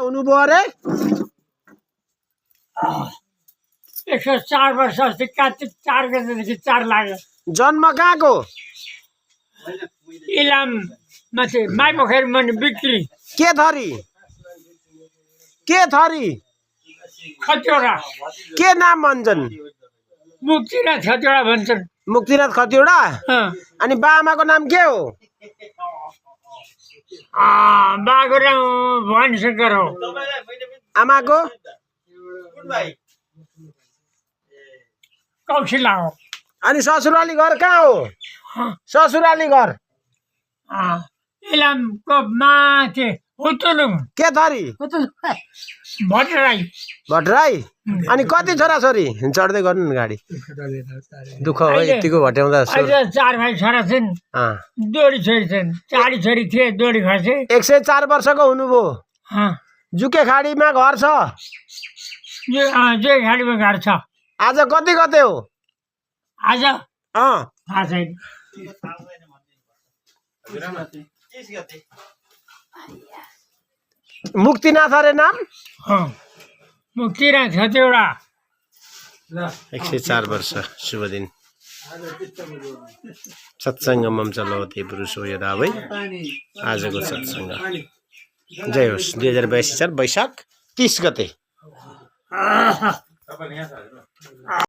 हुनुभयो अरे 104 वर्ष अस्ति कार्तिक 4 गतेदेखि 4 लाग्यो। जन्म कहाँको? इलाम माथि माइपोखरी मुनि बिक्री के थरी खतिवडा के नाम भन्छन्? मुक्तिनाथ खतिवडा भन्छन्। मुक्तिनाथ खतिवडा। अनि बाआमाको नाम के हो? बाको नाम भवानी शङ्कर हो। आमाको? कौशिला हो। अनि ससुराली घर कहाँ हो? ससुराली घर इलामको माथि हुतुलुङ के थरी? भट्टराई। भट्टराई। अनि कति छोराछोरी? चढ्दै गर्नु न गाडी, दुःख हो यतिको भट्याउँदा। 4 भाइ छोरा छन्, 2 छोरी छन्। 4 छोरी थिए, 2 खसे। 104 वर्षको हुनुभयो। जुके खाडीमा घर छ? जुके खाडीमा घर छ। आज कति गते हो? आज थाहा छैन। मुक्तिनाथ अरे नाम? मुक्तिनाथ खतिवडा। 104 वर्ष शुभ दिन। सत्सङ्गमं चलवते पुरुषो यदा वै। आजको सत्सङ्ग जय होस्। 2082 साल वैशाख 30 गते।